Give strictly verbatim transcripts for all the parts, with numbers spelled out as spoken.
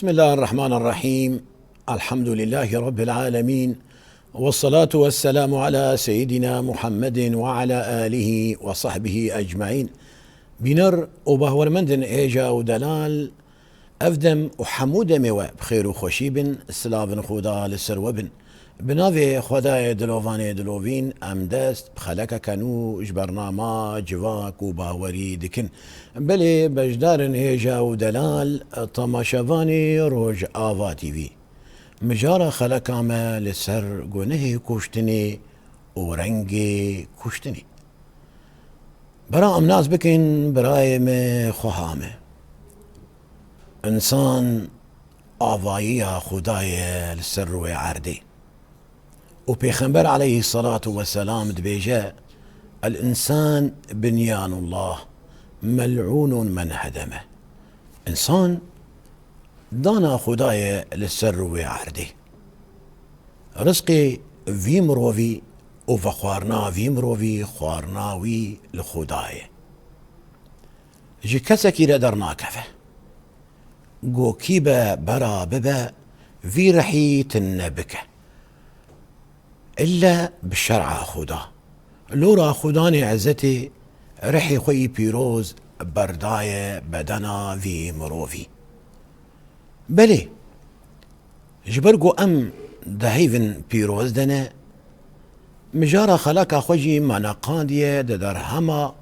بسم الله الرحمن الرحيم. الحمد لله رب العالمين. والصلاة والسلام على سيدنا محمد وعلى آله وصحبه أجمعين. Bîner û bahwermendin hêja û delal, ev dem û hemû demê we bi xêr û xweşî bin, silavin Xuda li ser we bin. Bi navê Xwedayê dilovanê dilovîn em dest bi xelekeke nû ji bernama Civak û Bawerî dikin. Belê beşdarin hêja û delal, temaşevanê Rojava T V. Mijara xeleka me li ser gunehê kuştinê û rengê kuştinê. Bera em nas bikin, birayê me, xweha me. Însan avayiya Xuda ye li ser rûyê erdê. Û Pêxember aleyhisselatu vesselam dibêje, "El-însan binyanullah, mel'ûnun men hedeme." Însan dana Xuda ye li ser rûyê erdê. Rizqê vî mirovî û vexwarina vî mirovî xwarina wî li Xuda ye. Ji kesekî re dernakeve. Go kî be bera bibe, vî rihî tune bike. Îlle bi şer'a Xuda. Lora Xudanê Ezzetê rihê xwe yî pîroz berdaye bedena vî mirovî. Belê, ji ber ku em diheyvin pîroz de ne, mijara xeleka xwe jî me neqandiye di derhema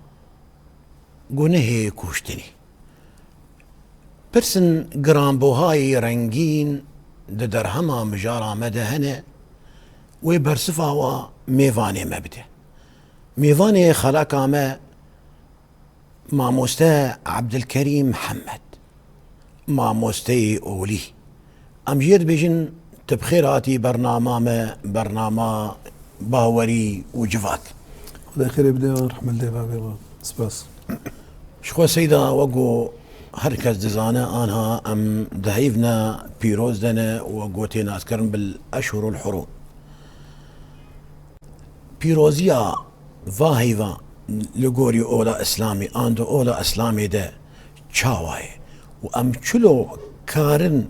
gunehê kuştinê. Pirsên giranbuhayî rengîn di derhema mijara me de hene, wê bersiva wa mêvanê me bide. Mêvanê xeleka me Mamoste Ebdilkerîm Mihemed, mamosteyê olî. Em jê dibêjin, tu bi xêr hatî bernama me, bernama Bawerî û Civak. Xuda xêrê bide, rehmet lê bavê we. Spas. Ji xwe Seyda, wek ku her kes dizane, anha em di heyvna pîroz de ne, wek ku tê naskirin bil Eşhurul Hurum. Pîroziya va heyva li gorî ola Îslamî, an di ola Îslamê de çawa ye? Û em çilo karin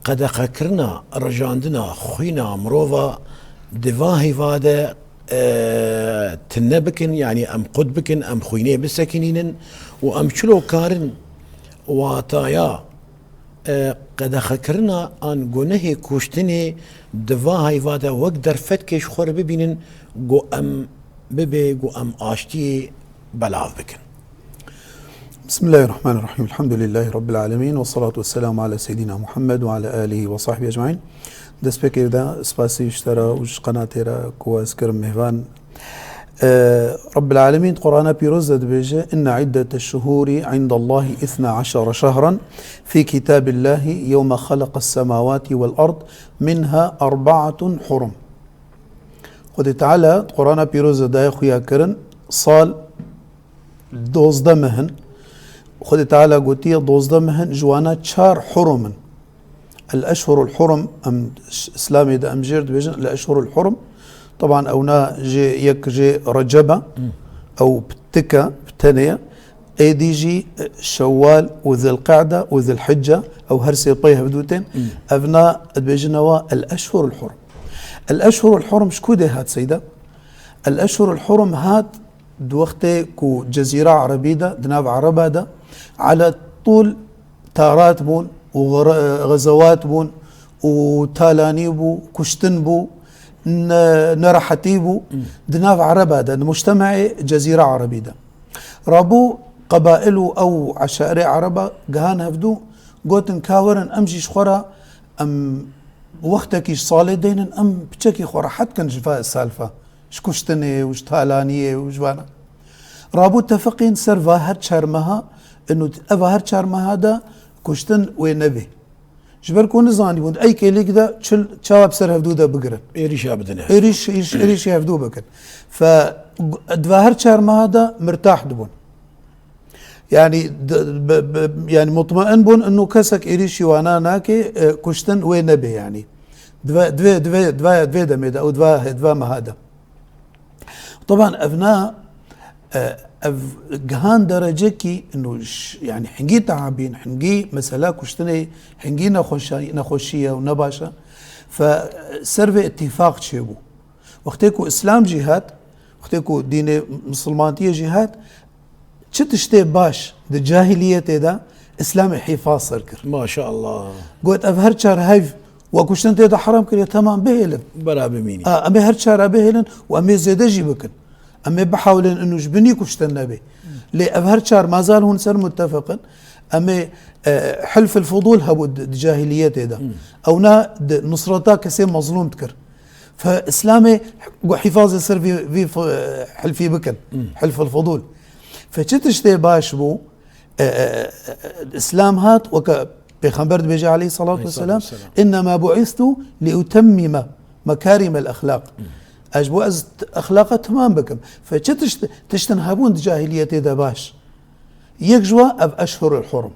qedexekirina rijandina xwîna mirova di va heyva de, e, tune bikin, yanî em qut bikin, em xwînê bisekinînin û em çilo karin wataya, e, qedexekirina an gunehê kuştinê di va heyva de wek derfetkê ji xwe re bibînin, ku em bibê, ku em aştiyê belav bikin. بسم الله الرحمن الرحيم. الحمد لله رب العالمين، والصلاة والسلام على سيدنا محمد وعلى آله وصحبه أجمعين. Destpêkê de spasî ji te re û ji qenatê re ku ez kirim mêvan. Ee, Rabbil Alemîn di Qur'ana Pîroz de dibêje, "Inne iddete şuhûrî indallahi ithna eşere şehran fî kitâbillâhi yewme xeleqes semâwâti vel ard minha erbaatun hurum." Xwedê Teala di Qur'ana Pîroz de daye xuya kirin, sal dozdeh meh in. Xwedê Teala gotiye, dozdeh meh in, ji wana çar hurum in. El-Eşhurul Hurum, em ş-, Îslamê de em jê re dibêjin El-Eşhurul Hurum. Teban ewna jê yek jê Receb e, ew bi tik e, bi tenê ye. Êdî jî, e, Şewwal û Zilqe'de û Zilhicce, ew her sê pey hevdû tên. Evna dibêjin ewa El-Eşhurul Hurum. El-Eşhurul Hurum ji ku dê hat Seyda? El-Eşhurul Hurum hat di wextê ku Cezîra Erebî de, di nav Ereba de, ala tûl tarat bûn û xere-, xezewat bûn û talanî bû, kuştin bû, ne-, nerehetî bû, di nav Ereba de, di mujtemeê Cezîra Erebî de. Rabû qebail û ew eşairê Ereba gihan hevdû, gotin, ka werin em jî ji xwe re, em wextekî ji salê deynin, em piçekî xwe rehet kin ji va salfa. Ji kuştinê û ji talaniyê û ji vana. Rabû tefeqîn ser va her çar meha, inu eva her çar meha de kuştin wê nebê. Ji ber ku nizanîbûn, di ey kêlîk de çil çawa bi ser hevdû de bigirin. Êrîşa bidine. Êrîş, êrîş, êrîşê hevdû bikin. Fe, di va her çar meha de mirtah dibûn. Yanî, d-, b-, b-, yanî mutmain bûn, inu kesek êrîşî wana nake, e, kuştin wê nebe yanî. Di va, di va, di va, di va demê de, ew di va, di va meha de. Teban evna, e, Ev gihan derecekî ino ş-, yani hingî teabîn, hingî mesela kuştinê, hingî nexweşa-, nexweşî ye û ne baş e. Fe ser vê îtîfaq çêbû. Wextê ku Îslam jî hat, wextê ku dînê misilmantiyê jî hat, çi tiştê baş di cahiliyetê de Îslamê hîfaz ser kir. Maşallah. Got, ev her çar heyv we kuştin tê de heram kiriye, temam bihêlin. Bera bimînî. A, em ê her çara bihêlin û em ê zêde jî bikin. Em ê bihewlin inu ji binî kuştin nebe. Lê ev her çar mazal hûn ser muttefeq in. Em ê, e, hilf el fudul hebû di, di cahiliyetê de. Ewna di nusreta kesê mezlûm dikir. Fe Îslamê got hîfazê ser vî, vî f-, hilfî bikin. Hilf el fudul. Fe çi tiştê baş bû? E, e, e, Îslam hat weke Pêxember dibêje aleyhissalatu vesselam, "Innema bu'istu li utemmime mekarim el exlaq." Ez ji bo ez t-, exlaqa temam bikim. Fe çi tişt-, tiştin hebûn di cahiliyetê de baş. Yek ji wa ev eşhurul hurum.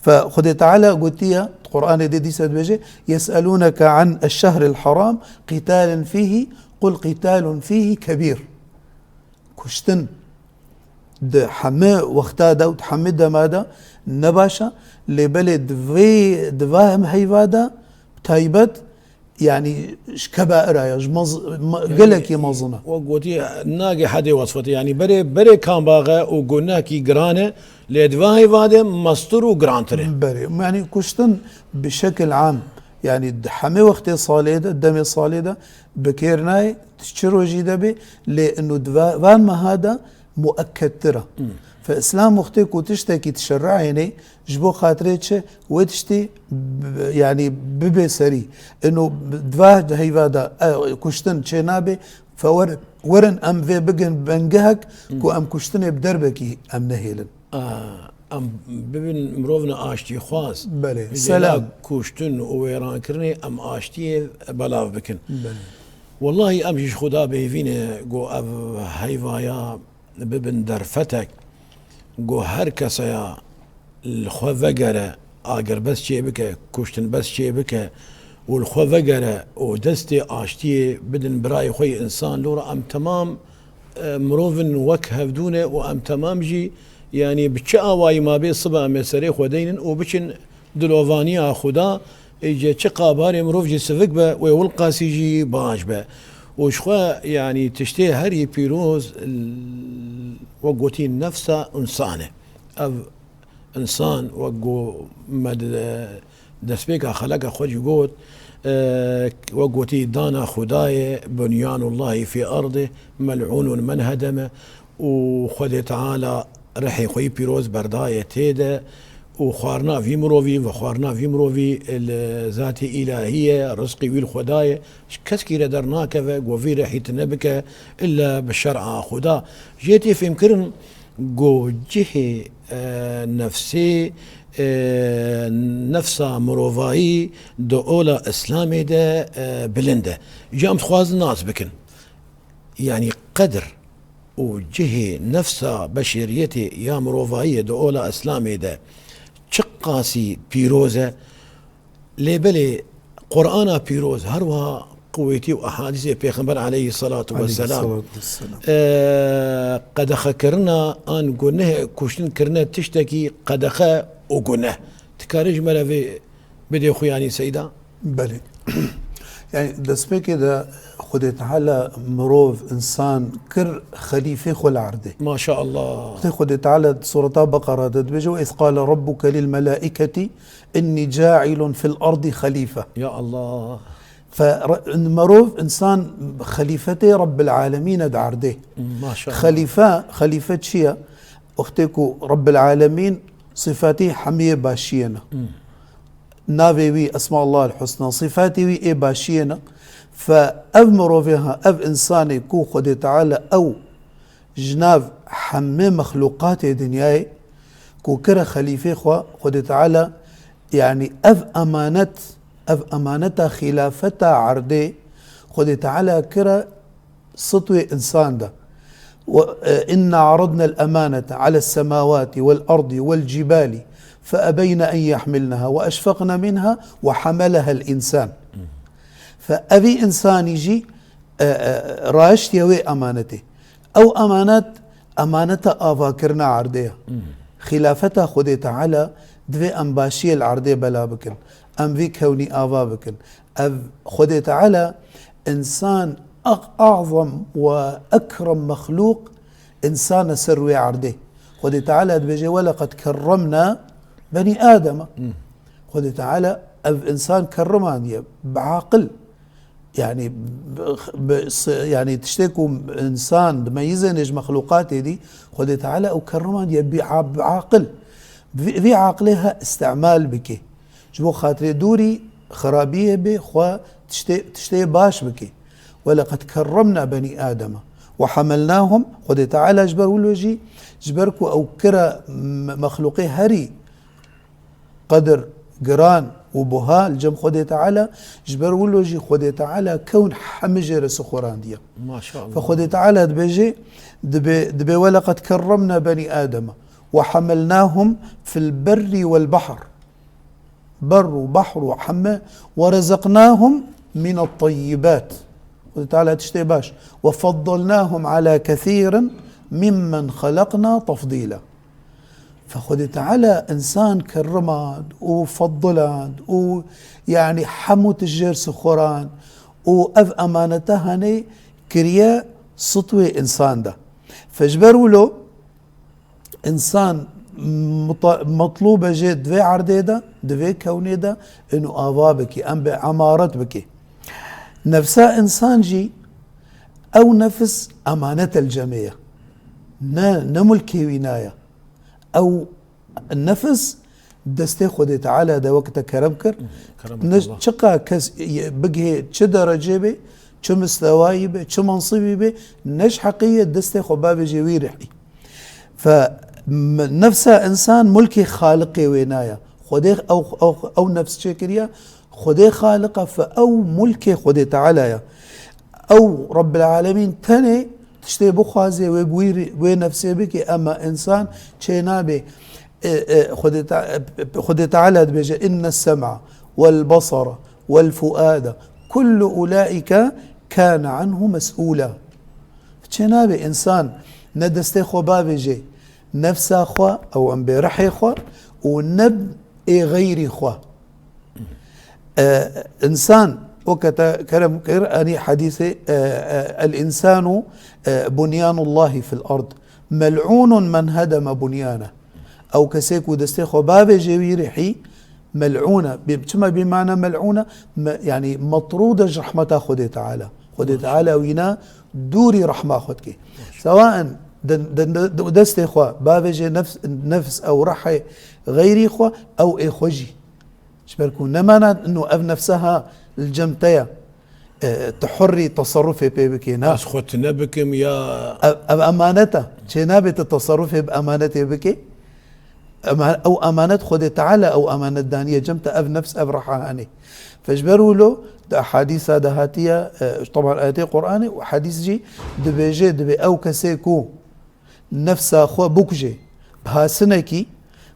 Fe Xwedê Teala gotiye, di Qur'anê de dîsa dibêje, "Yes'elûneke an eşşehril haram, qitalin fîhî, qul qitalun fîhî kebîr." Kuştin di heme wexta de û di heme dema de ne baş e, lê belê di vê, di va hem heyva de taybet, yani ji kebaira ye, ji mez-, me-, gelekî mezin e. Wek gotî, nagê hedê wesfetê, yani berê, berê kambaxe û gunekî giran e, lê di va heyva de mestir û girantir e. Berê, yani kuştin bi şekil am, yani di heme wextê salê de, demê salê de bi kêr nayê, çi rojî de bê, lê inu di va-, van meha de muekkedtir e. Fe Îslam wextê ku tiştekî dişerînê, ji bo xatirê çi wê tiştî b-, yani bibe serî. Ino di va heyva de, e, kuştin çê nabe, fe wer-, werin em vê bigin bengehek ku em kuştinê bi derbekî em nehêlin. A, em bibin mirovine aştîxwaz. Belê. Ji selam. Kuştin û wêrankirinê em aştiyê belav bikin. Belê. Wellahî em jî ji Xuda bêhêvî ne, got ev heyvaya bibin derfetek, got her keseya li xwe vegere, agirbest çê bike, kuştinbest çê bike û li xwe vegere û destê aştiyê bidin birayê xwe yê însan. Lora em temam, e, mirovin wek hevdû ne û em temam jî, yanî bi çi awayî ma bê sibe em ê serê xwe deynin û biçin dilovaniya Xuda, êce çi qabarê mirov jî sivik be, wê wilqasî jî baş be. Û ji xwe, yanî tiştê herî pîroz, l-, wek gotî nefsa însan e. Ev însan, wek go me di destpêka xeleka xwe jî got, e, wek gotî dana Xwedayê, bunyanullahî fî erdih, mel'ûnun men hedeme, û Xwedê Teala rihê xwe yî pîroz berdaye tê de û xwarina vî mirovî, vexwarina vî mirovî li zatê îlahî ye, rizqî wî li xwe daye, ji keskî re dernakeve, go vî rihî tine bike, illa bi şer'a Xuda. Jê tê fêmkirin, go cihê, e, nefsê, e, nefsa mirovayî di ola Îslamê de, e, bilind e. Ji em dixwazin nas bikin. Yanî qedir û cihê nefsa beşeriyetê ya mirovayiyê di ola Îslamê de çiqasî pîroz e, lê belê Qur'ana pîroz her wiha quwetî û ehadîsê Pêxember aleyhisselatu vesselam, Aleyhisselatu vesselam. e, qedexekirina an guneh kuştin kirine tiştekî qedexe û guneh. Dikare ji me re vê bidê xuyanî Seyda? Belê. Yani destpêkê de Xwedê Teala mirov, însan kir xelîfê xwe li erdê. Maşallah. Xwedê, Xwedê Teala di sureta Beqara de dibêje, "Ve iz qale rabbuke lil melaiketi inni cailun fil ardi xalife." Ya Allah. Fe re-, mirov, însan xelîfetê Rabbil Alemîn e di erdê. Maşallah. Xelîfe, xelîfe çi ye? Wextê ku Rabbil Alemîn sifatî hemiyê başiyê ne. Navê wî Esma Allahil Husna, sifatê wî ê başiyê ne. Fe ev mirovê ha, ev însanê ku Xwedê Teala ew ji nav hemê mexlûqatê dinyayê ku kire xelîfê xwe, Xwedê Teala, yanî ev emanet, ev emaneta xîlafeta erdê Xwedê Teala kire sitwê însan de. Ve, e, "Inna aradnel emanete ales semawati vel ardi vel cibali fe ebeyne en yahmilneha ve eşfeqne minha ve hamalehel insan." Fe evî însanî jî, e, e, raiştiye wê emanetê. Ew emanet Emaneta avakirina erdê ye. Xîlafeta Xwedê Teala divê em başiyê li erdê bela bikin. Em vî kewnî ava bikin. Ev Xwedê Teala însan a-, azam we ekrem mexlûq însan e ser wê erdê. Xwedê Teala dibêje, "Weleqed kerremna benî Adem." Xwedê Teala ev însan kerrimandiye bi aqil. Yani, bi, bi, s-, yani tiştê ku însan dimeyizêne ji mexlûqatê dî, Xwedê Teala ew kerrimandiye bi a-, bi aqil. Vî, vî aqilê he îstemal bike. Ji bo xatirê dûrî xirabiyê bê, xwe tiştê, tiştê baş bike. "Weleqed kerremna benî Ademe ve hamelnahum", Xwedê Teala ji ber wilo jî, ji ber ku ew kira me-, mexlûqê herî qedir giran û buha li cem Xwedê Teala, ji ber wilo jî Xwedê Teala kewn hemî jê re sixorandiye. Maşallah. Fe Xwedê Teala dibêje, dibê, dibê, "Weleqed kerremna benî Ademe ve hamelnahum fil berri wel bahr." Ber û bahr û heme, "Ve rezeknahum minet teyyibat." Xwedê Teala tiştê baş. "Ve feddalnahum ala kesirin mimmen xelekna tefdîla." Fe Xwedê Teala însan kerrimand û feddiland û, yani, hemû tişt jêr sixoran û ev emanete hanê kiriye sitwê însan de. Fe ji ber wilo însan muta-, metlûb e jê di vê erdê de, di vê kewnê de, inu ava bikî, em bê emaret bikî. Nefsa însan jî, ew nefs emanet el cemê ye. Ne, ne mulkê wî naye. Ew nefs destê Xwedê Teala de wek te kerem kir. Keremetullah. Ne çiqa kes ye-, bigihê çi derecê bê, çi mistewayî bê, çi mansibî bê, ne ji heqî ye destê xwe bavêjê wî rihî. Fe m-, nefsa însan mulkê Xaliqê wê naye. Xwedê ew, ew, ew nefs çêkiriye, Xwedê Xaliq e, fe ew mulkê Xwedê Teala ye. Ew Rabbil Alemîn tenê tiştê bixwaze wê bi wî rî-, wê nefsê bike, ema însan çê nabe. E, e, Xwedê Te-, e, Xwedê Teala dibêje, "Inne sem'a wel basara wel fuada kullu ulaike kâne anhu mes'ûla." Çê nabe însan ne destê xwe bavêje nefsa xwe, ew em bê rihê xwe û ne ê xeyrî xwe. E, însan, weke te kerem kir, anî hedîsê, e, e, "El însanu, e, bunyanullahi fil ard. Mel'ûnun men hedeme bunyane." Ew kesê ku destê xwe bavêje wî rihî, mel'ûn e. Bi-, çima bî mana mel'ûn e? Me-, yani metrûd e ji rehmeta Xwedê Teala. Xwedê Teala wîna dûrî rehma xwe dike. Sewaen de, de, de, de, destê xwe bavêje nefs, nefs ew rehê xeyrî xwe, ew ê xwe jî. Ji ber ku nemana inu ev nefse ha li cem te ye, e, tu hurrî teserrufê pê bikê, na. Ez xwe tune bikim ya. Ev, ev emanet e. Çê nabe tu teserrufê bi emanetê bikê. Ema-, ew emanet Xwedê Teala ew emanet daniye cem te, ev nefs, ev reha hene. Fe ji ber wilo di ehadîsa de hatiye, e, teban ayetê Qur'anê û hedîs jî dibêje, dibê ew kesê ku nefsa xwe bikuje bi hasinekî,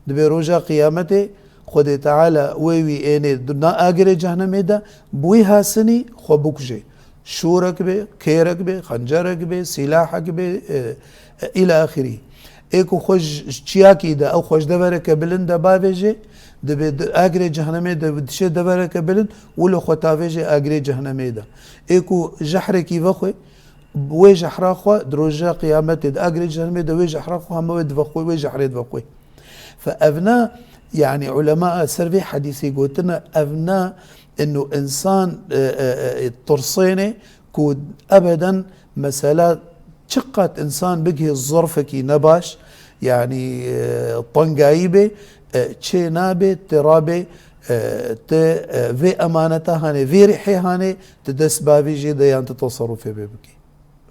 dibê roja qiyametê Xwedê Teala wê wî ênê di na agirê cehnemê de, bi wî hasinî xwe bikuje. Şûrek be, kêrek be, xencerek be, sîlahek be, e, e, îla axirî. Ê ku xwe ji, ji çiyakî de, ew xwe ji devereke bilind de bavêje, dibê di agirê cehnemê de dişê devereke bilind, wilo xwe tavêje agirê cehnemê de. Ê ku jehrekî vexwe, wê jehra xwe di roja qiyametê de, agirê cehnemê de wê jehra xwe heme wê divexwe, wê jehrê divexwe. Fe evna, yani ulema ser vê hedîsê gotine, evna inu însan, e, e, e, tirsêne ku ebeden mesela çiqat însan bigihê zirfekî nebaş, yani, e, tengayî bê, e, çê nabe, tê rabê, e, tê, e, vê emaneta hanê, vê rihê hanê, tu dest bavêjê de yan tu teserrufê bê bikî.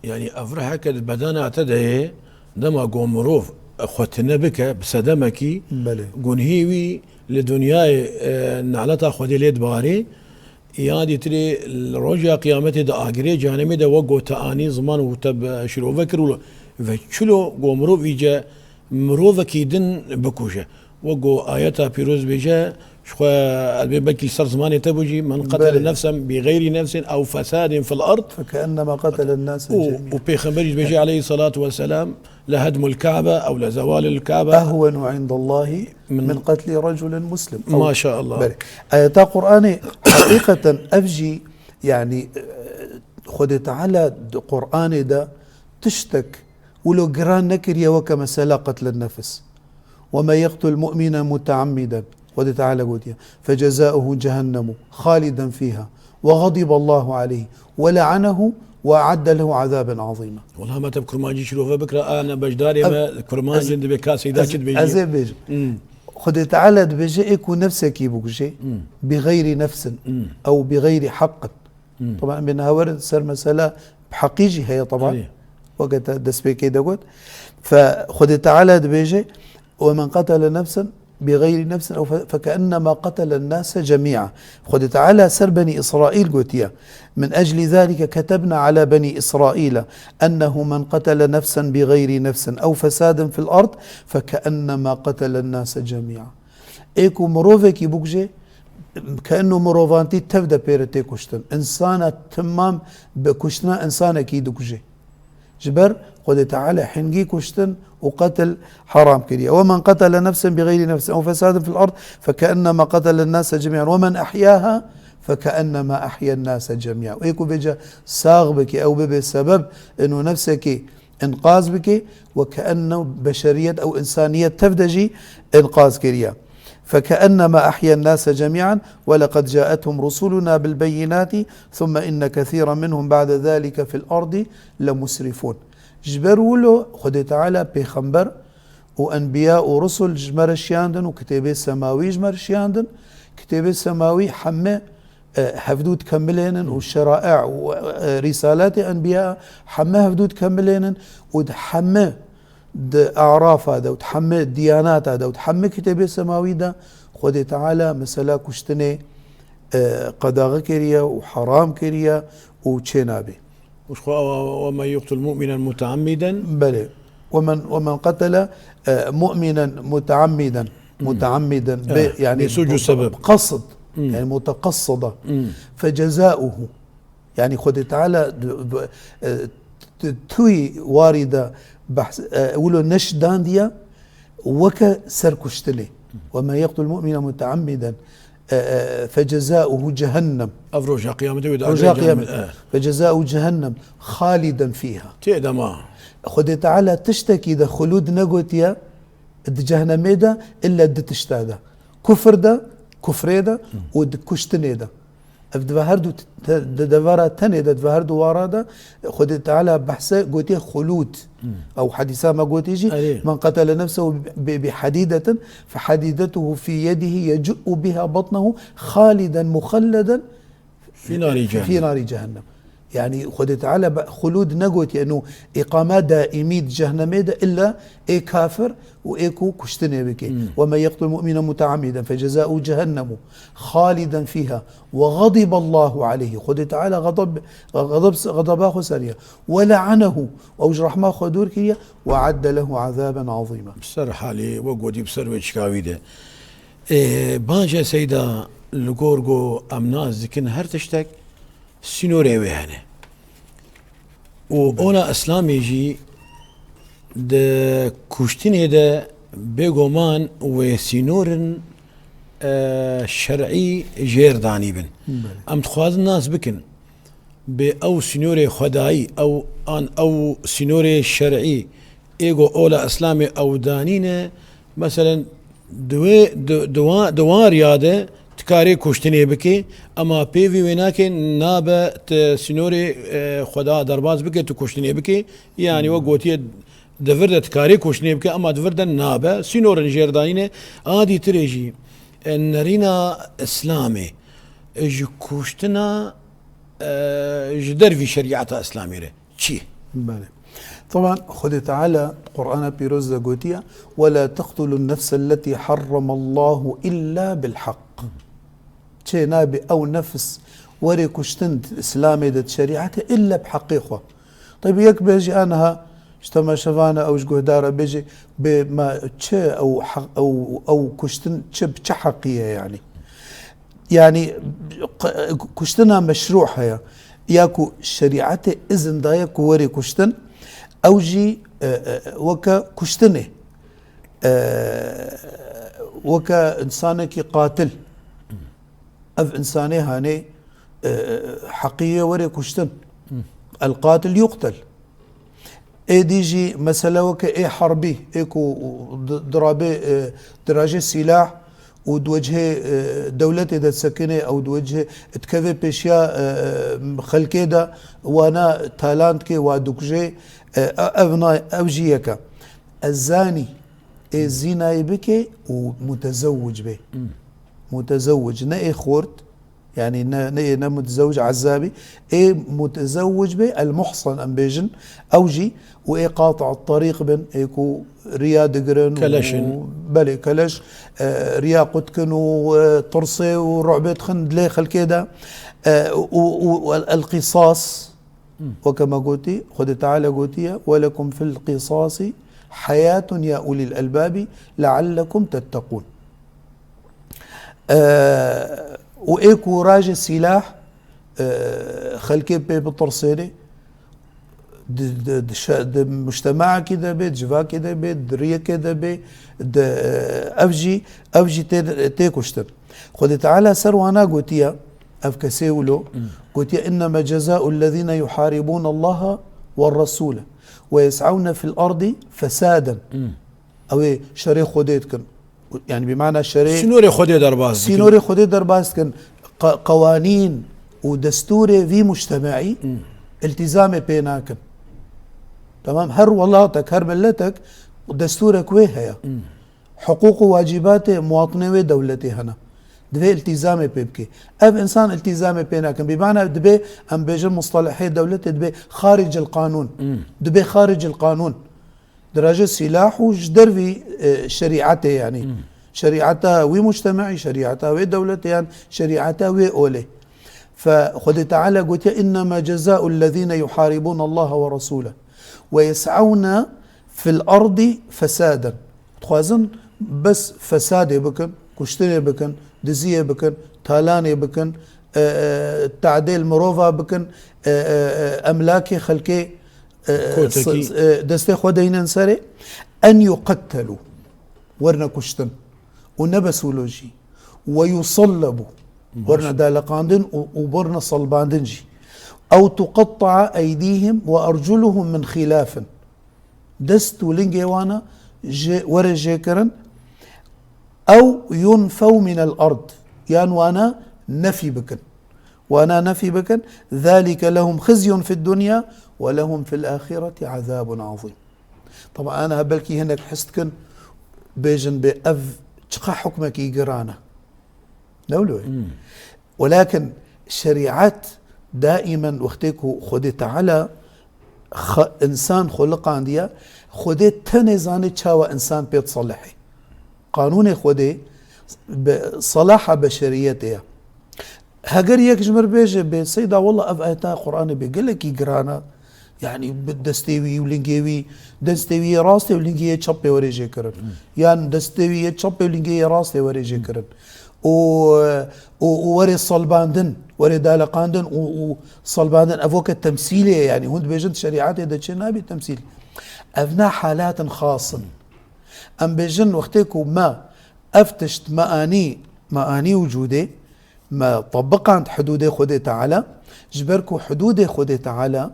Yani ev riheke di bedena te de ye, dema ku mirov xwe tune bike, bi sedemekî, Belê. gunhî wî li dinyayê, e, naleta Xwedê lê dibarê, ya dîtirê li roja qiyametê de agirê cehennemê de wek ku te anî ziman û te bi şirove kir û ve çilo ku mirov îce mirovekî din bikuje. Wek ku ayeta pîroz bêje, Ji xwe ez bê belkî li ser zimanê te bû jî, "Men qetele Belê. nefsen bi xeyrî nefsin ew fesadin fil erd." فكأنما قتل الناس Û, جميعا. û Pêxemberî jî dibêje aleyhissalatu vesselam, "Le hedmul Kabe ew le zewalil Kabe." أهون عند الله Min من قتل رجل مسلم. Ew Maşallah. Belê. Ayeta Qur'anê, heqîqeten ev jî, yanî, e, Xwedê Teala di Qur'anê de tiştek wilo giran nekiriye weke mesela qetl nefs. "Ve men yeqtul mu'minen muteammiden." Xwedê Teala gotiye, "Fecezauhu cehennemu haliden fiha ve gadiballahu aleyhi ve le'anehu ve a'adde lehu azaben azîma." Wela me te bi kurmancî şirove bikira, a ne beşdarê Ez, me kurmancin ez, dibê ka seyda ez, çi dibêjî? ez ê bêjim. Hmm. Xwedê Teala dibêje, ê ku nefsekî bikuje, Hmm. bi xeyrî nefsin, Hmm. ew bi xeyrî heqin. Hmm. Taban em bê niha werin ser mesela bi heqî jî heye taban. Erê. Weke te destpêkê de got. Fe Xwedê Teala dibêje, "Ve men qetele nefsen bi xeyrî nefsin ew fe, fekennema qetelen nase cemî'a." Xwedê Teala ser Benî Îsraîl gotiye, "Min eclî zalike ketebna ala Benî Îsraîle ennehu men qetele nefsen bi xeyrî nefsin ew fesadin fil erd fekennema qetelen nase cemî'a." Ê ku mirovekî bikuje, ke eno mirovantî tev de pê re tê kuştin. Însana timam bi kuştina însanekî dikuje. Ji ber Xwedê Teala hingî kuştin û qetil heram kiriye. "Ve men qetele nefsen bi xeyrî nefsin ew fesadin fil erd fekennema qetelen nase cemî'an ve men ehyaha fekennema ehyen nase cemî'an." Ê ku bêje sax bike, ew bibe sebeb eno nefsekî înqaz bike, weke eno beşeriyet ew însaniyet tev de jî înqaz kiriye. "Fekennema ehyen nase cemî'an ve leqed caethum rusuluna bil beyinati thumme inne kesiran minhum ba'de zalike fil ardi lemusrifun." Ji ber wilo Xwedê Teala pêxember û enbiya û rusul ji me re şiyandin û kitêbê semawî ji me re şiyandin. Kitêbê semawî heme e, hevdû dikemilênin û şeraî û, e, rîsalatê enbiya heme hevdû dikemilênin û di heme di arafa de û di heme diyanata de û di heme kitêbê semawî de Xwedê Teala mesela kuştinê, e, qedaxe kiriye û heram kiriye û çênabe. Û ji xwe, "Ve men yuqtul mu'minen muteammiden." Belê. "Ve men, ve men qetele, e, mu'minen muteammiden." Hmm. Muteammiden. Eh, Bê, yani bê soc û sebeb. Qasd. Hmm. Yani muteqassida. Hmm. Fecezauhu. Yani Xwedê Teala d-, b-, e, t-, tûyî warî de behs, e, wilo neş dandiye weke serkuştinê. "Ve men yeqtul mu'minen muteammiden, e, e, fecezauhu cehennem." Ev roja qiyametê wê de Roja qiyamet. Eh. "Fecezauhu cehennem haliden fiha." Tê de ma. Xwedê Teala tiştekî de xulûd negotiye di cehennemê de, illa di tişta de. Kufr de, kufrê de û di kuştinê de. Ev di ve her du te-, di devera tenê de, di ve her du wara de Xwedê Teala behse gotiye xulûd. Hmm. Ew hedîsa me gotî jî, Erê. "Men qetele nefsehu bi, bi hedidetin, fe hedidetuhu fî yedihi yecû'u biha batnehu haliden muxelleden Fî narî cehennem. Fî narî cehennem." Yani Xwedê Teala be-, xulûd negotiye, eno îqama daîmî di cehennemê de illa ê kafir û ê ku kuştinê bike. Hmm. "Ve men yeqtul mu'minen muteammiden fecezauhu cehennemu haliden fiha ve gadiballahu aleyhi." Xwedê Teala gadab, gadab, gadaba xwe seriye. "Ve le'anehu." Ew ji rehma xwe dûr kiriye. "Ve adde lehu azaben azîma." Bi ser halê, wek gotî, bi ser wê çikawî de. Ê, baş e Seyda, li gor ku em nas dikin her tiştek sînorê wê hene. Û Belê. ola Îslamê jî di kuştinê de bêguman wê sînorin, e, şer'î jêr danî bin. Belê. Em dixwazin nas bikin. Bi ew sînorê xwedayî, ew an ew sînorê şer'î, ê ku ola Îslamê ew danîne, meselen, di wê, di, di wan, di wan riya de tu karê kuştinê bikê, ema pêvî wê nake nabe tu sînorê, e, xweda derbas bike, tu kuştinê bikê. Yanî wek gotiye, di vir de tu karê kuştinê bikê, ema di vir de nabe. Sînorin jêr danîne, a dîtirê jî, e, nerîna Îslamê, e, ji kuştina e, ji dervî şerîeta Îslamê re çi? Belê. Taban Xwedê Teala Qur'ana Pîroz de gotiye, "Ve la teqtulun nefselleti harramallahu illa bil haqq." Çê nabe ew nefs were kuştin di Îslamê de, di şerîetê, illa bi heqê xwe. Tabi yek bêjî aniha ji temaşevana ew ji guhdara bêjî, bê me çi ew heq, ew, ew kuştin çi, bi çi heqî ye yani? Yani, q-, kuştina meşrû heye. Ya ku şerîetê izin daye ku werê kuştin, ew jî, e, e, weke kuştinê, e, weke insanekî qatil. Ev insanê hanê, e, heqî ye werê kuştin. El qatil yuqtel. Êdî jî mesele weke ê herbî, ê ku di, dirabê, e, dirajê sîlah û di wecihê, e, dewletê de disekine, ew di wecihê dikeve pêşiya, e, xelkê de, wana talan dike, wa dikuje, e, ev na, ev jî yek e. Ez zanî, ê zînayê bike û mutezewwic be. Mutezewwic, ne ê xort, yani ne, ne, ne mutezewwic ezabî, ê mutezewwic be, el muhsan em bêjin, ew jî, û ê qati'a tarîq bin, ê ku riya digirin û Keleş in. Belê, keleş, e, riya qut kin û, e, tirsê û ru'bê dixin dilê xelkê de, e, û, û, û el, el qisas, weke me gotî, Xwedê Teala gotiye, "Welekum fil qisasi heyatun ya ulil elbabi leallekum tettekûn." E, û ê ku rajê sîlah, e, xelkê pê bitirsênê, di, di, di şe-, di mujtemaekî de bê, di civakê de bê, di riyekê de bê, di, e, ev jî, ev jî tê, tê kuştin. Xwedê Teala ser wana gotiye, ev kesê wilo, gotiye, "Innema ceza'u ellezîne yuharibûne Allaha ve Resûle ve yes'ewne fil ardi fesaden." Ew ê şerê Xwedê dikin. Yani bi mana şerê Sînorê Xwedê derbas dikin. Sînorê Xwedê derbas dikin. Qa-, qewanîn û destûrê vî mujtemaî iltîzamê pê nakin. Tamam, her welatek, her miletek destûrek wê heye. Hiqûq û wacîbatê muwatinê wê dewletê hene. Divê iltîzamê pê bike. Ev insan iltîzamê pê nakin. Bi mana dibê, em bêjin mustalehê dewletê dibê xaricil qanûn. Dibê xaricil qanûn. Dirajê sîlah û ji dervî, e, şerîetê, yanî. Şerîeta wî mujtemaî, şerîeta wê dewletê, yan şerîeta wê olê. Fe Xwedê Teala gotiye, "Innema ceza'u ellezîne yuharibûne Allaha ve Resûle ve yes'ewne fil ardi fesaden." Dixwazin bes fesadê bikin, kuştinê bikin, diziyê bikin, talanê bikin, e, e, tadê li mirova bikin, e, e, e, emlakê xelkê, e, Kotekî. s-, e, destê xwe deynin serê. En yuqettelû, werine kuştin. Û ne bes wilo jî. Ve yusallabu, werine daleqandin û, û werine salbandin jî. Ew tuqetta'a eydîhim ve erculuhum min xilafin. Dest û lingê wana jê, were jêkirin. Ew yunfew minel ard. Yan wana nefî bikin. Wana nefî bikin. Zalike lehum xizyun fid dunya ve lehum fil ahireti azabun azîm. Taban, ana belkî hinek his dikin, bêjin bê ev çiqa hukmekî giran e. Ne wilo ye? Welakin şerîet daîmen wextê ku Xwedê Teala xe-, însan xuliqandiye, Xwedê tenê zanê çawa însan pê diselihê. Qanûnê Xwedê be-, selaha beşeriyetê ye. Heger yek ji mir bêje, bê, "Seyda, wela ev ayeta Qur'anê bê gelekî giran e." Yani bi destê wî û lingê wî, destê wî yê rastê û lingê yê çepê were jêkirin. Yan destê wî yê çepê û lingê yê rastê were jêkirin. Û, û, û were salbandin, were daleqandin û, û salbandin. Ev weke temsîlê ye, yani hûn dibêjin şerîetê de çê nabî temsîl. Ev ne halatin xas in. Em bêjin wextê ku me ev tişt me anî, me anî wicûdê, me tebiqand hidûdê Xwedê Teala, ji ber ku hidûdê Xwedê Teala,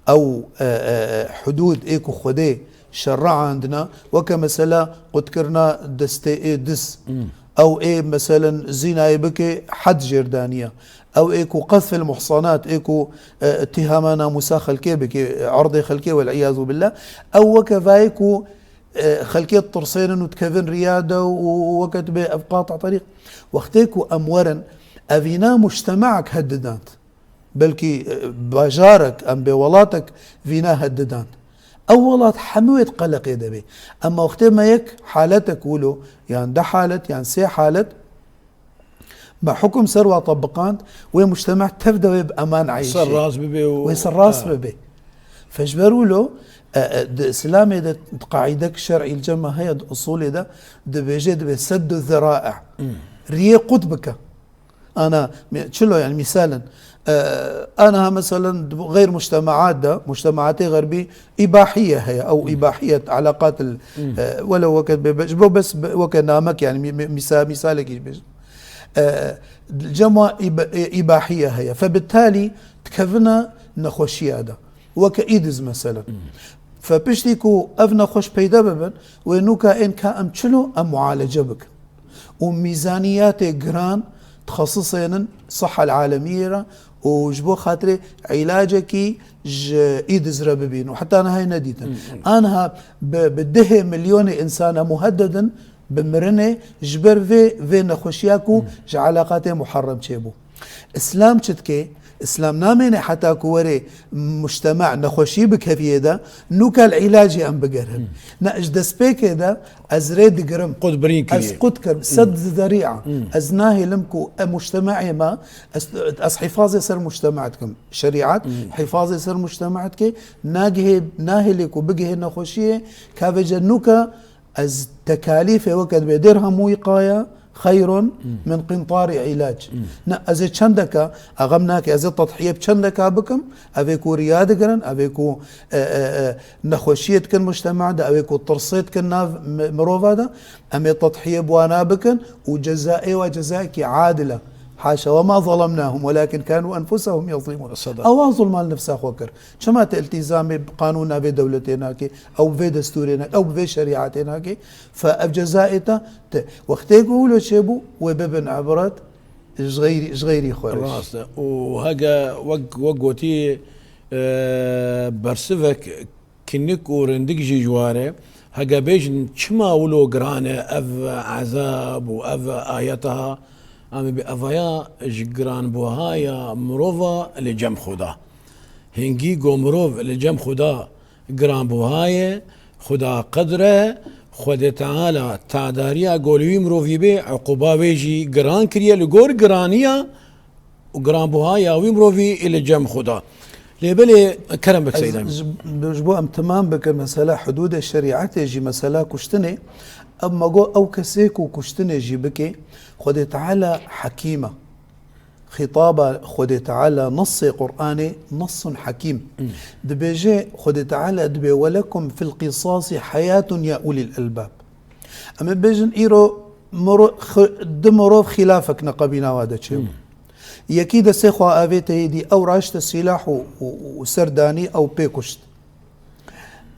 ew, e, e, e, hidûd ê ku Xwedê şer'andina, weke mesela qutkirina destê ê diz, ew ê meselen zînayê bike hed jêr daniye, ew ê ku qezfil muhsanat, ê ku, e, îtîhama namûsa xelkê bike, erdê xelkê, wel iyazû billah, ew weke vayê ku e, xelkê ditirsênin û dikevin riya de û, û weke dibê ev qata terîq. Wextê ku em werin, evîna mujtemaek hedidand. Belkî, e, bajarek, em bê welatek vîna hedidand. Ew welat hemû wê di qeleqê de bê. Ema wextê me yek haletek wilo, yan du halet, yan sê halet, me hukum ser wa tebiqand, wê mujtema tev de wê bi eman eyşê. Ser rast bibe û Wê ser rast Ha. bibe. Fe ji ber wilo, e, e, di Îslamê de qaîdek şer'î li cem me heye, di usulê de dibêje, dibê seddu zera'i. Riyê qut bike. Ana, me-, çilo yani, misalen, e, ana ha, meselen, di xeyr mujtemaat de, mujtemaatê xerbî îbahiye heye, ew îbahiyet, elaqat il, e, welew weke be, be, ji bo bes be, weke namek yani, mi-, mi-, misa-, misalekî ji bêjin. E, cema îb-, e, îbahiye heye. Fe bittalî dikevine nexweşiya de. Weke îdiz, meselen. Fe piştî ku ev nexweş peyda bibin, wê nûka ên ka em çilo em mualece bikin. Û mîzaniyatê giran dixesisênin sihal alemiyê re û ji bo xatirê îlacekî ji îdiz re bibîn û heta niha nedîtin. Anha bi, bi dehê milyonê însan e muheddedin bi mirinê ji ber vê, vê nexweşiya ku ji elaqatê muharrem çêbû. Îslam çi dike? Îslam namêne heta ku were mujtema nexweşî bikeviyê de, nûka li îlacê em bigerin. Ne, ji destpêkê de ez rê digirim. Qut birîn kiriye. Ez qut kirim. Sed zerî'a. Ez nahêlim ku em mujtemaê me, ez, ez hîfazê ser mujtema dikim. Şerîat hîfazê ser mujtema dike. Nagihê, nahêlê ku bigihê nexweşiyê, ka vêce nûka ez tekalîfê weke dibê dêr hemû wiqaya xeyrun min qintarî îlac. Ne, ez ê çendeka, e, xem nake, ez ê tedhiye bi çendeka bikim, ev ê ku riya digirin, ev ê ku, e, e, e, nexweşiyê dikin mujtema de, ew ê ku tirsê dikin nav mi-, mirova de, em ê tedhiye bi wana bikin û cezaê wa cezaekî adil e. Haşa, "Ve ma zalemnahum, welakin kanu enfusahum yazlimun." Sadaq. Ewa zulma li nefsa xwe kir. Çima te iltîzamê bi qanûna vê dewletê nake, ew bi vê destûrê nake, ew bi vê şerîetê nake? Fe ev cezaê te, te, wextê ku wilo çêbû, wê bibin ibret ji xeyrî, ji xeyrî xwe re. Rast e. Û hege wek, wek gotî, e, bersivek kinik û rindik jî ji ware, hege bêjin çima wilo giran e ev ezab û ev ayeta, em ê bi evaya ji giranbuhaya mirova li cem Xuda. Hingî go mirov li cem Xuda giranbuha ye, Xuda qedr e, Xwedê Teala tadariya go li wî mirovî bê, uquba wê jî giran kiriye li gor giraniya û giranbuhaya wî mirovî li cem Xuda. Lê belê kerem bik, Seyda. Ez ji, ji bo em timam bikin mesela hudûdê şerîetê jî mesela kuştinê, em me got ew kesê ku kuştinê jî bike, Xwedê Teala hekîm e. Xîtaba Xwedê Teala, nesê Qur'anê, nessun hekîm. Dibêje Xwedê Teala dibê, "Welekum fil qisasi heyatun ya ulil elbab." Em ê bêjin îro miro-, xi-, du mirov xîlafek neqebîna wa de çêbû. Yekî destê xwe avête yê dî, ew raşte sîlah û, û, û serdanî ew pê kuşt.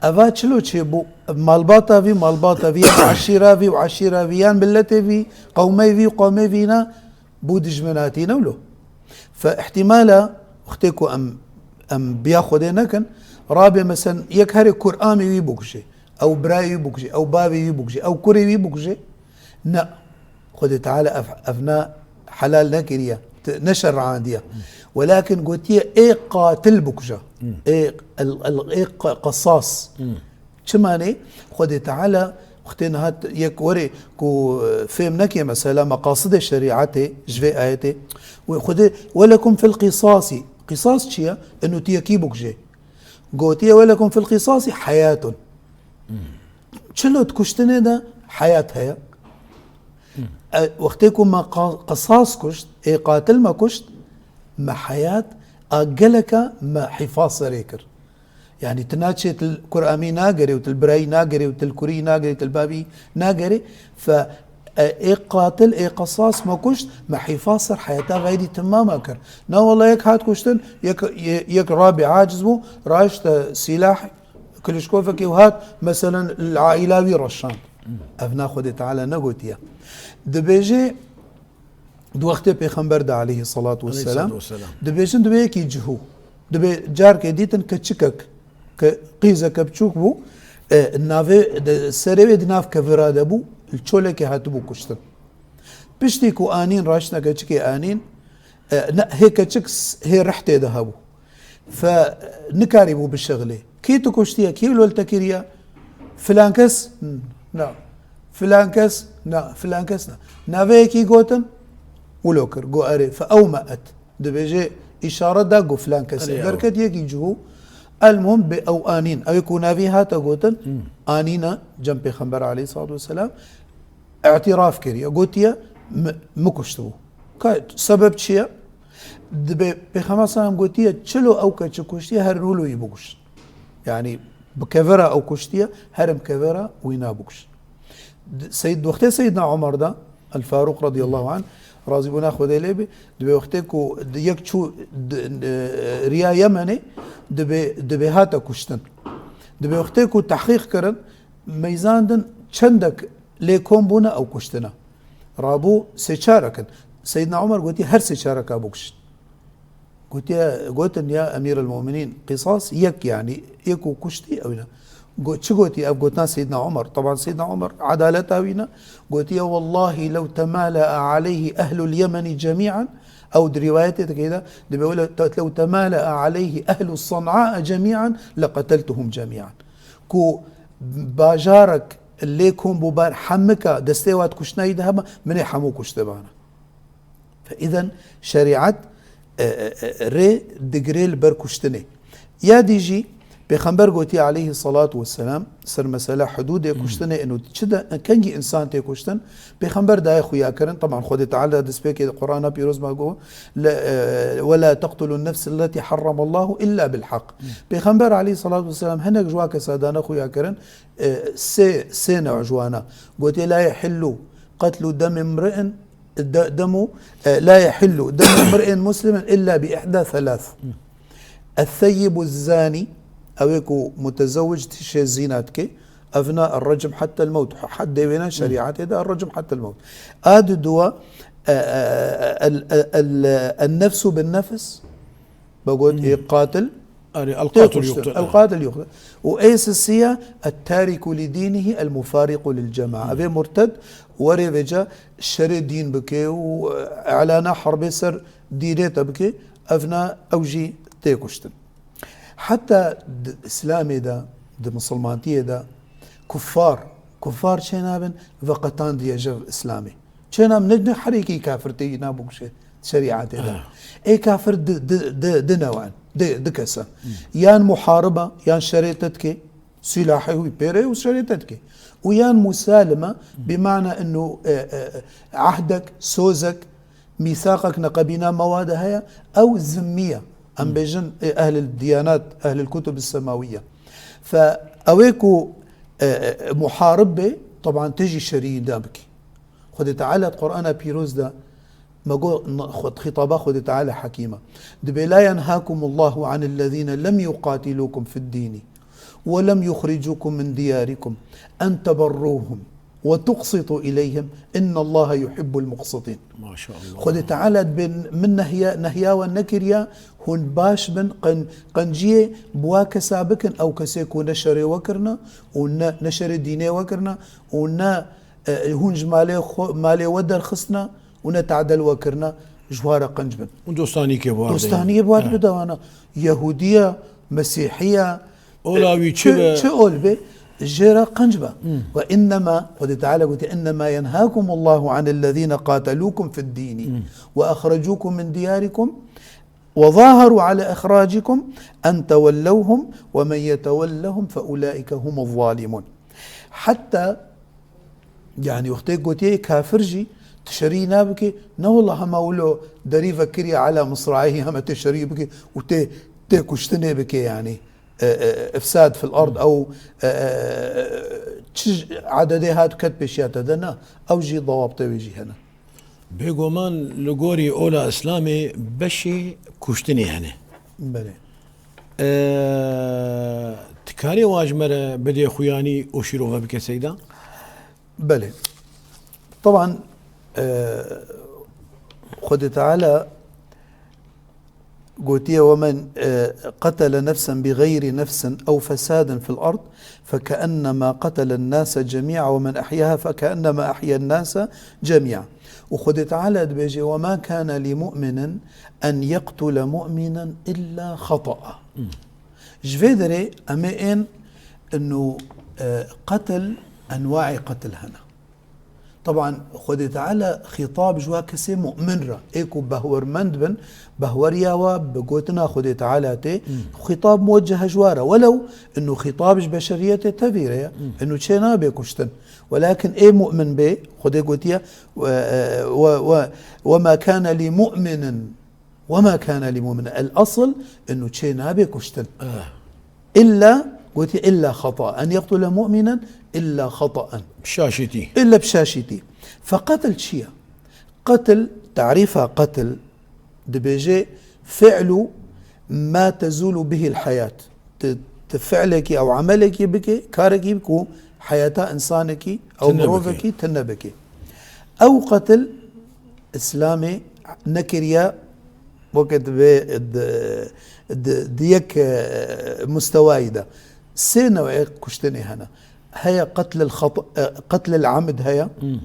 Eva çilo çêbû, malbata vî, malbata vî, yan eşîra vî û eşîra vî, yan miletê vî, qewmey vî û qewmê vî ne bû dijminatî ne wilo. Fe îhtîmala wextê ku em, em biya Xwedê nekin, rabê mesen yek herê kuramê wî bikuje, ew birayê wî bikuje, ew bavê wî bikuje, ew kurê wî bikuje. Ne. Xwedê Teala ev, ev ne helal nekiriye, t-, neşerrandiye. Welakin gotiye, ê qatil bikuje. Ê, el, el, ê qa-, qisas. Çima ne? Xwedê Teala wextê niha t-, yek were ku, e, fêm neke mesela meqasidê şerîetê ji vê ayetê. Wê Xwedê, "Welekum fil qisasi." Qisas çi ye? Inu tu yekî bikuje. Gotiye, "Welekum fil qisasi heyatun." Çilo di kuştinê de heyat heye. E, wextê ku me qa-, qisas kuşt, ê qatil me kuşt, me heyat a geleka me hîfaz serê kir. Yani tu naçê til kuramî nagerê û til birayî nagerê û til kurî nagerê, til bavî nagerê. Fe, e, ê qatil, ê qisas me kuşt, me hîfaz ser heyata xeyrî timama kir. Na wela yek hat kuştin, yek, ye-, yek rabê aciz bû, raşte sîlah, Klişkovekê û hat, meselen, li aîla wî reşand. Ev na Xwedê Teala negotiye. Dibêje, di wextê Pêxember de aleyhissalatu vesselam, Aleyhissalatu vesselam. Dibêjin, dibê yekî cihû. Dibê carkê dîtin keçikek, ke qîzeke biçûk bû, e, navê de, serê wê di nav kevira de bû, li çolekê hatibû kuştin. Piştî ku anîn, raştine keçikê anîn, e, ne, hê keçik s-, hê rih tê de hebû. Fe nikarîbû bişexilê. Kî tu kuştiye, kî wilo li te kiriye? Filan kes? Na. Filan kes? Na. Filan kes na. Navê yekî gotin? Wilo kir. Go erê. Fe ew me et. Dibêje îşaret da go filan kes. Erê, ew. Derket yekî cihû. El muhim bi ew anîn. Ew ku navî hate gotin, anîne cem Pêxember aleyhissalatu vesselam. Îtiraf kiriye. Gotiye, "Mi, mi kuştibû." Te sebeb çi ye? Dibe Pêxember sallam gotiye, çilo ew keçi kuştiye, her wilo wî bikuşin. Yani bi kevera ew kuştiye, herim kevera wîna bikuşin. D-, Seyyid, wextê Seyyidna Umar da, El Faruq radıyallahu anh, razîbûna Xwedê lê bê, dibe wextê ku di yek çû di, e, riya Yemenê, dibe, dibe hate kuştin. Dibe wextê ku tehqîq kirin, meyzandin çendek lê kom bûne ew kuştine. Rabû sê çarek in. Seyyidna Umar gotiye, her sê çareka bikuşin. Gotiye, gotin, ya Emîr el-Mu'minîn, qisas yek, yani yek û kuştî ew ne. Go-, çi gotiye ev gotina Seyyidna Umar? Taban Seyyidna Umar edaleta wî ne. Gotiye, "Wallahi lew temala'a aleyhi ehlul Yemeni cemi'an." Ew di rivayetê dike de, dibe wele te-, "Lew temala'a aleyhi ehlus San'a cemi'an leqeteltuhum cemi'an." Ku bajarek lê kom bû ber hemika destê wat kuştnayî de hema, min ê hemû kuştibana. Fe îzen şerîet, e, e, e, rê digirê li ber kuştinê. Ya dî jî Pêxember gotiye aleyhi salatu vesselam, ser mesela hudûdê kuştinê û çi de kengî insan tê kuştin, Pêxember daye xuya kirin. Taban Xwedê Teala destpêkê di Qur'ana pîroz ma got, le, e, "Ve la teqtulun nefs elleti harramallahu illa bil hak." Pêxember aleyhi salatu vesselam hinek ji wa kesa dane xuya kirin, e, sê, sê new ji wana. Gotiye, "La yehillu qetlu demi mri'in, de-, demu, e, la yehillu demu mri'in muslimin illa bi ihda thalath." El-theyyibu zani, ew ê ku mutezewwic tişê zîna dike, evna el-recm hatta el-mewt. Heddê wêne şerîetê de el-recm hatta el-mewt. A di dua, e, e, e, el, e, el, e, el-nefsu bin-nefs, Be got, ê qatil Erê, tê el-qatil kuştin. Yuqtal. El-qatil yuqtal. Û ê sisiya, et-tariku li dînihi el-mufariqu lil cema'a. Vê murted werê vêca şerê dîn bike û, e, îlana herbê ser dînê te bike, evna ew jî tê kuştin. Heta di Îslamê de, di misilmantiyê de kuffar, kuffar çênabin, veqetandiye ji Îslamê. Çênam ne, ne her yekî kafir tê yî nabû kuşê şerîetê de. Ê kafir di, di, di, di newe in, di, di kes in. Yan muhariba, yan şerê te dike, silahê wî pêre û şerê te dike. Û yan musalima, bi mana inu, e, e, ahdek, sozek, mîsaqek neqebîna mewade heye, ew zimmiye. Em bêjin, e, ehlil diyanat, ehlil kutub semawiye. Fe ew ê ku, e, e, muharib be, teban tê jî şerî nabikî. Xwedê Teala di Qur'ana Pîroz de me got, n-, xwe-, xîtaba Xwedê Teala Hekîm e. Dibê, "La yenhakumullahu anillezîne lem yuqatilukum fid-dîni ve lem yuxricukum min diyarikum en teberruhum ve tuqsitu ileyhim innallaha yuhibbul muqsitin." Maşallah. Xwedê Teala dibê, "Min nehiya, nehiya we nekiriya hûn baş bin, qen-, qenciyê bi wa kesa bikin, ew kesê ku ne şerê we kirine û ne, ne şerê dînê we kirine û ne, e, hûn ji malê xwe, malê we derxistine û ne tadel we kirine, ji wa re qenc bin." Û dostanîkê bi wa re. Dostaniyê bi wa re bide wana. Yehûdiye, Mesîhiye, ola wî çi be, çi ol be, jê re qenc be. Ve innema, Xwedê Teala gotiye, "Innema yenhakumullahu anillezîne qatelûkum fid-dîni ve ahrecûkum min diyarikum ve zaheru ala ihracikum en tewellewhum ve men yetewellehum fe ulaike humuz zalimûn." Heta, yani, wextê gotiye kafir jî, tu şerî nabikê, ne wela hema wilo derî vekiriye ala misraihî heme tê şerî bike û tê, tê kuştinê bike, yani, e, e, ifsad fil ard ew, e, e, çi adedê hat ket pêşiya te de, na, ew jî dawabte wê jî hene. Bêguman li gorî ola Îslamê beşê kuştinê hene. Belê. E, tu karê wan ji me re bidê xuyanî û şîrove bike Seyda? Belê. Teban, e, Xwedê Teala gotiye, "Ve men, e, qetele nefsen bi gayri nefsin ew fesadin fil ard fekeennemâ qetelen nase cemî'a ve men ehyaha fekeennemâ ehyen nase cemî'a." Û Xwedê Teala dibêje, "Ve ma kana li mu'minin en yeqtule mu'minen illa xata'a." Ji vê derê em ê ên inu, e, qetil enwaê qetil hene. Teban Xwedê Teala xîtab ji wa kesê mu'min re, ê ku behwermend bin, behweriya wa bi gotina Xwedê Teala tê, xîtab muweccehe ji wa re. Welew inu xîtab ji beşeriyetê tevî re ye, inu çê nabe kuştin. Welakin ê mu'min bê, Xwedê gotiye, "Ve, ve, ve, ve ma kana li mu'minin, ve ma kana li mu'minin." El asıl inu çê nabe kuştin. Eh. İlla, gotiye, "İlla hata. En yeqtule mu'minen illa hataen." Şaşitî. İlla bi şaşitî. Fe qetil çi ye? Qetil, tarîfa qetil, dibêje, "Fi'lu ma tezulu bihil hayat." Ti, ti fi'lekî ew emelekî bike, karekî ku heyata insanekî ew Tune bike. mirovekî tune bike. Ew qetil Îslamê nekiriye, weke divê di, di, di yek, e, mustewayî de. Sê newê kuştinê hene. Heye qetlil xet-, e, qetlil amid heye. Hmm.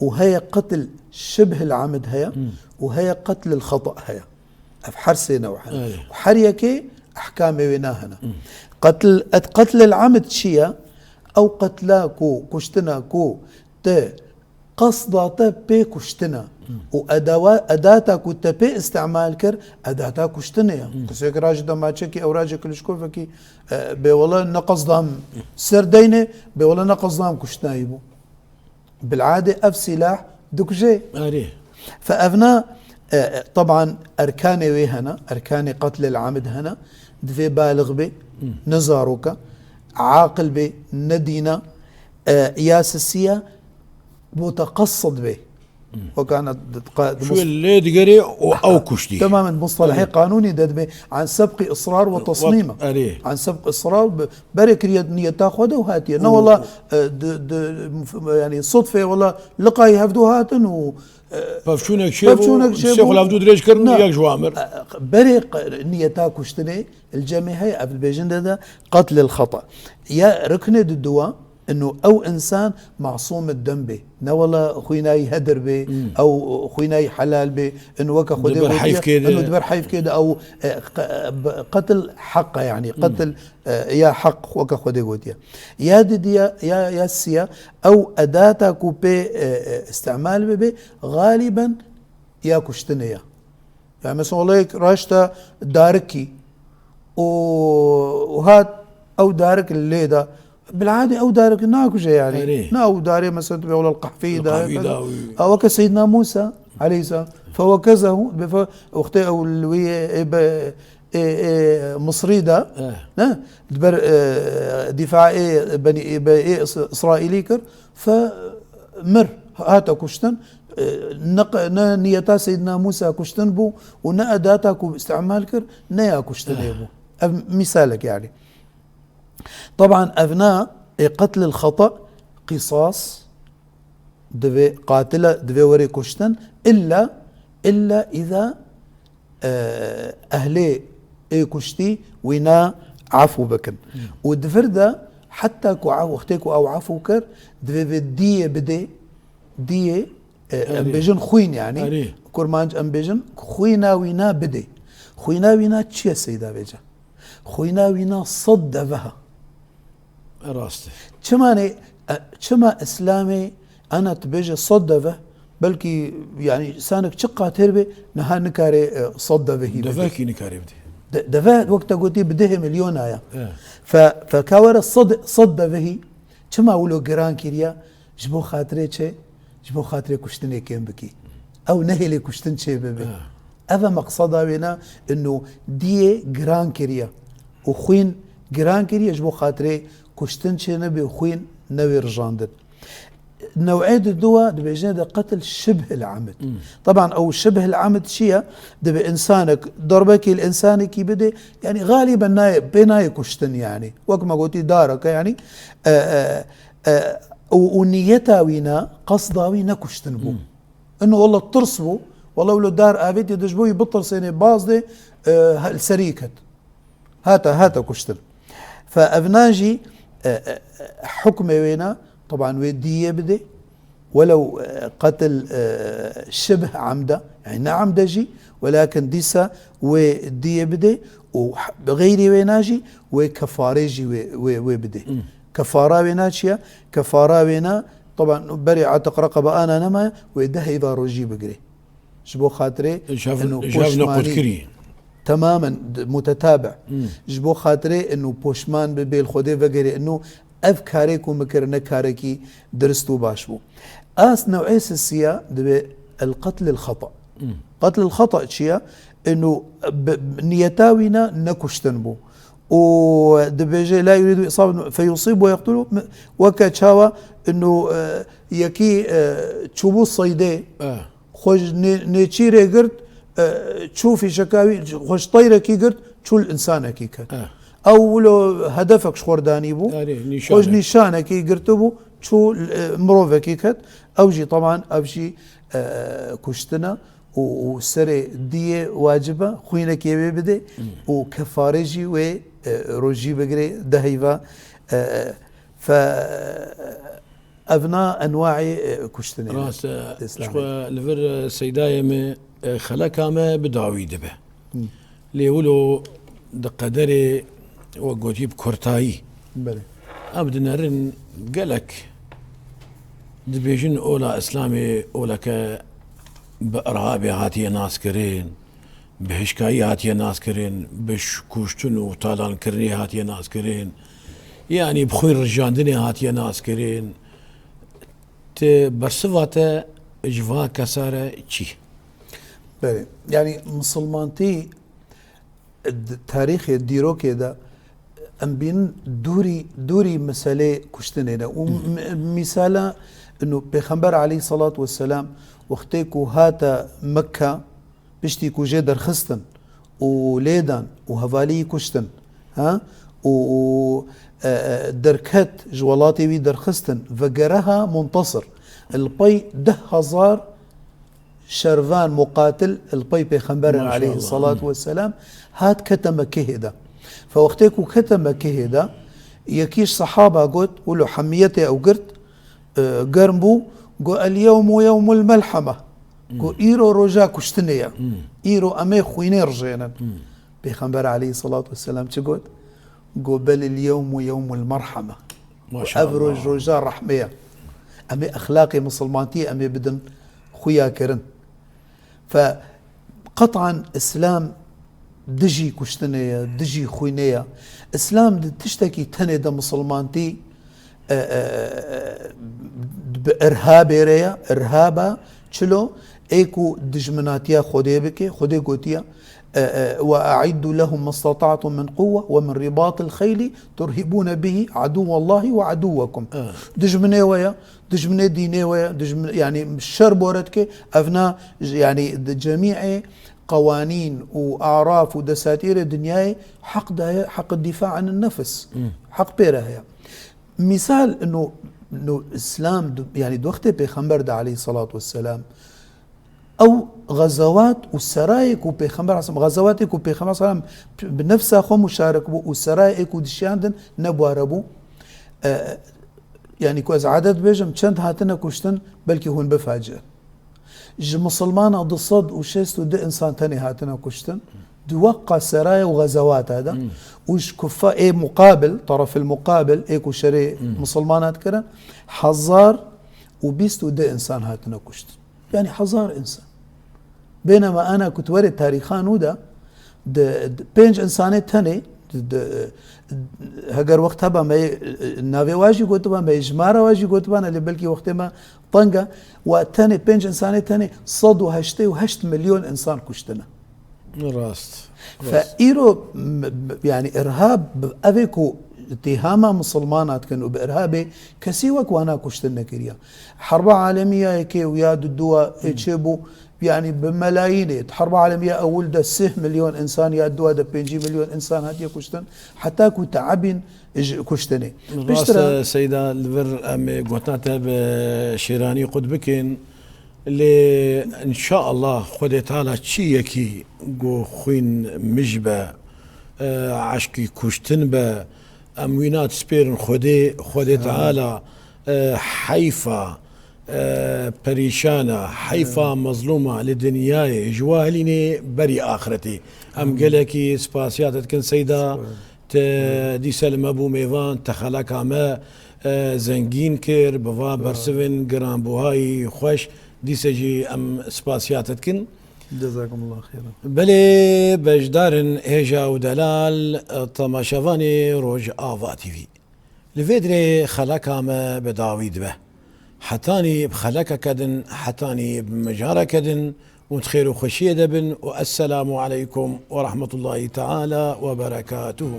Û heye qetil şibhil amid heye. Hmm. Û heye qetlil xeta heye. Ev her sê new hene. Eyê. Û her yekê ehkamê wê nahene. Hmm. Qetl, et qetlil amid çi ye? Ew qetla ku, kuştina ku te qesda te pê kuştina. Hmm. Û edawa-, edata ku te pê îstemal kir, edata kuştinê ye. Hmm. Kesek raji demaçekî ew raji kilişkovekî, e, bê wele ne qesdam ser deyne, bê wele ne qesdam kuştinayî bû. Bil'adê ev sîlah dikuje. Erê. Fe evna, e, e, teban erkanê wê hene, erkanê qetlê amid hene, divê balix bê, Hmm. ne zaroka, aqil bê, ne dîna, e, ya sisiya, muteqesid bê. Hmm. Wekana di, di, di Şu mus- lê digerê û ew kuştî. Temamen mustalahê Erê. qanûnî de dibê, an sebqî israr ve Ve-, tasnîma. erê. An sebq israr bi-, Berê kiriye niyeta xwe de û hatiye. Ne Û wela, e, di, di, yani sodfê wela liqayî hevdû hatin û, e, Pevçûnek çêbû, pevçûnek çêbû. Sê xwe li hevdû dirêj kirin, Ne. yek ji wan mir. E, berê q-, niyeta kuştinê li cemê heye, ev dibêjin de de qetlil xeta. Ya riknê di duwa, inu ew insan masûm id dem bê. Ne wela xwînayî hedir bê, Hmm. ew xwînayî helal bê, inu weke Xwedê Di ber gotiye, heyfkê de. inu di ber heyfkê de ew, e, q-, e, b-, qetil heq e, yani, Hmm. qetil e, ya heq weke Xwedê gotiye. Ya didiya, ya, ya siya, ew edata ku pê, e, e, îstemal bibe, xaliben ya kuştinê ya. Ya mesela olayek raşta darikî û, û hat ew darik lê da. Bil'adê ew darik nakuje yani. Erê. Na ew darê mesela tu bê wela qehfî Li da. qehfî da, wî. A weke Seyyidina Musa aleyhisselam. Fewekezehu, be fe-, wextê ew li wî, e, be, ê, ê Misrî de, Eh. ne? Di ber, e, dîfa ê Benî, ê, be, ê Is-, Îsraîlî kir, fe mir, hate kuştin. E, ne q-, ne niyeta Seyyidina Musa kuştin bû û ne edata ku îstemal kir, ne ya kuştinê Eh. bû. Ev mîsalek yani. Teban evna ê qetlil xeta, qisas, divê qatila, divê were kuştin, illa, illa îza, e, ehlê ê kuştî wîna efû bikin. Hmm. Û di vir de heta ku ew, wextê ku ew efû kir, divê vê diyê bidê, diyê, e, em Erê. bêjin xwîn yani. Erê. Kurmanc em bêjin xwîna wîna bidê. Xwîna wîna çi ye seyda vêca? Xwîna wîna sed deve ha. Rast e. Çima ne, e, çima Îslamê ana tu bêje sed deve, belkî, yani, sanek çi qater be, niha nikare, e, sed devehî bide. Devekî nikare bide. De-, deve, wek te gotî, bi dehê milyona ya. E. Fe, fe ka were sed, sed devehî, çima wilo giran kiriya? Ji bo xatirê çi? Ji bo xatirê kuştinê kêm bikî. Ew nehêlê kuştin çê bibe. Ha. Ev e meqseda wê ne, ino diyê giran kiriye û xwîn giran kiriye ji bo xatirê kuştin çê nebe û xwîn newê rijandin. New'ê di dua dibêjine de qetil şibhil amid. Hmm. Teban ew şibhil amid çi ye? Dibe insanek, darbekî li insanekî bide, yani xaliben nayê, pê nayê kuştin yani. Wek me gotî dareke yani, e, e, E, û, û niyeta wî ne, qesda wî ne kuştin bû. Hmm. Ino wela tirs bû, wela wilo dar avêtiye de ji bo wî bitirsênê, baz dê, e, he-, li serî ket. Hate, hate kuştin. Fe evna jî, e, e, e, hukmê wê ne, teban wê diyê bidê, welew, e, qetil, e, şibh emde, yani ne emde jî, welakin dîsa wê diyê bidê û h-, bi xeyrî wê ne jî wê kefarê jî wê, wê, wê bidê. Hmm. Kefara wê ne çi ye? Kefara wê ne Teban berê etiq reqebe ana nemaye, wê deh heyva rojî bigirê. Ji bo xatirê Ji hev- eno ji hev ne poşmanî qutkirî. Temamen d- mutetabi. Hmm. Ji bo xatirê eno poşman bi bê li Xwedê vegerê eno ev karê ku min kir ne karekî dirist û baş bû. As newê sisiya dibe el qetl el xeta. Hmm. Qetl el xeta çi ye? Eno bi- niyeta wî ne ne kuştin bû. Û dibêje la yuridu isabet feyusib ve yeqtulu, weke çawa eno e, yekî e, çûbû seydê. Eh. Xwe ji nê- nêçîrê girt, e, çû fîşeka wî, xwe ji teyrekî girt, çû li însanekî ket. Eh. Ew wilo hedefek ji xwe danî bû. Erê, Xwe ji nîşanek. Nîşanekî girtibû, çû, e, mirovekî ket. Ew jî, teban, ev jî, e, kuştin e û, û serê diyê wacib e, xwînekê wê bidê Hmm. û kefarê jî wê, e, rojî bigirê, deh heyva, e, fe, Evna enwaî, e, kuştinê ne. Rast e, Îslamê. Ji xwe li vir, e, seydayê me, e, xeleka me bi dawî dibe. Hı. Lê wilo di qederê, wek gotî, bi kurtayî. Belê. Em dinerin gelek dibêjin ola Îslamê oleke bi irhabê hatiye naskirin. Bi hişkayî hatiye naskirin, bi ş- kuştin û talankirinê hatiye naskirin, yanî bi xwîn rijandinê hatiye naskirin. Ti bersiva te ji van kesa re çi? Belê. Yanî misilmantî di tarîxê dîrokê de em bînin dûrî, dûrî meselê kuştinê ne. Û Hı. m- mîsala ino Pêxember aleyhissalatu vesselam wextê ku hate Mekka, piştî ku jê derxistin û lêdan û hevalî kuştin, ha? Û, û, e, e, derket, ji welatê wî derxistin, vegereha muntasir. Li pey deh hezar şervan muqatil li pey Pêxemberin Maşallah. aleyhissalatu vesselam hat kete Mekehê de. Fe wextê ku kete Mekehê de, yekî ji sehaba got, wilo hemiyetê ew girt, e, germ bû, got, "El yewmu yewmul melheme." Got, "Îro roja kuştinê ye. Hmm. Îro em ê xwînê rijênin." Hmm. Pêxember aleyhissalatu vesselam çi got? Got, "Belil yewmu yewmul merheme." Got, Maşallah. "Ev roj roja rehmê ye. Em ê exlaqê misilmantiyê em ê bidin xuya kirin." Fe qetan Îslam dijî kuştinê ye, dijî xwînê ye. Îslam di tiştekî tenê de misilmantî, e, e, e, bi irhabê re ye. Irhaba çilo? Ê ku dijminatiya Xwedê bike. Xwedê gotiye, e, e, "Ve e'iddu lehum mastata'tum min quwwe ve min ribatil xeyli turhibune bihi aduwwallahi ve aduwwekum." Evet. Dijminê we ye, dijminê dînê we ye, dijmin, yanî şer bore dike, evna, yanî di cemîê qewanîn û araf û desatîrê dinyayê heq daye, heq dîfa anin nefs. Hmm. Heq pê re heye. Mîsal ino, ino Îslam du-, yanî di wextê Pêxember de aleyhissalatu vesselam, ew xezewat û serayê ku Pêxember aleyhisselam, xezewatê ku Pêxember aleyhisselam bi nefsa xwe muşarik bû û serayê ku dişiyandin ne bare bû. E, yanî ku ez adet bêjim, çend hatine kuştin, belkî hûn bifaciin. Ji misilmana du sed û şêst û du insan tenê hatine kuştin. Di weqa seraya û xezewata de. Hmm. Û ji kufa ê muqabil, tarafil muqabil, ê ku şerê Hmm. misilmana dikirin, hezar û bîst û du insan hatine kuştin. Yanî hezar insan. Bênema ana ku tu werê tarîxa nû de, di, di pênc insanê tenê, di, di, heger wext heba me, navê wa jî gotiba me, jimara wa jî gotiba ne, lê belkî wextê me teng e, wa tenê pênc insanê tenê sed û heştê û heşt milyon insan kuştine. Rast. Fe Rast. îro, m- m- yanî irhab, bi- ev ê ku îtîhama misilmana dikin û bi irhabê kesî wek wana kuştin nekiriye. Herba alemî ya yekê û ya duduwa ê Hmm. çêbû, yanî bi melayînê. Di herba alemî ya ewil de sih milyon insan ya duwa de pêncî milyon insan hatiye kuştin. Heta ku teebîn ji kuştinê. Rast Piştre e, Seyda, li vir em ê gotina te bi şêranî qut bikin. Lê înşaallah Xwedê Teala çi yekî ku xwîn mij be, e, eşkî kuştin be, em wîna dispêrin Xwedê, Xwedê Teala, e, heyfa, e, perîşana, heyfa mezlûma li dinyayê ji we hilînê berî axretê. Em gelekî spasiya te dikin Seyda, te dîse li me bû mêvan, te xeleka me, e, zengîn kir, bi va bersivên giranbûhayî xweş. Dîse jî em spasiya te dikin. Cezakumullah xêran. Belê, beşdarin hêja û delal, e, temaşevanê Rojava T V. Li vê dirê xeleka me bi dawî dibe. Hetanî bi xelekeke din, hetanî bi mijareke din û di xêr û xweşiyê de bin û esselamu aleykum we rahmetullahî teala we berekatuhu.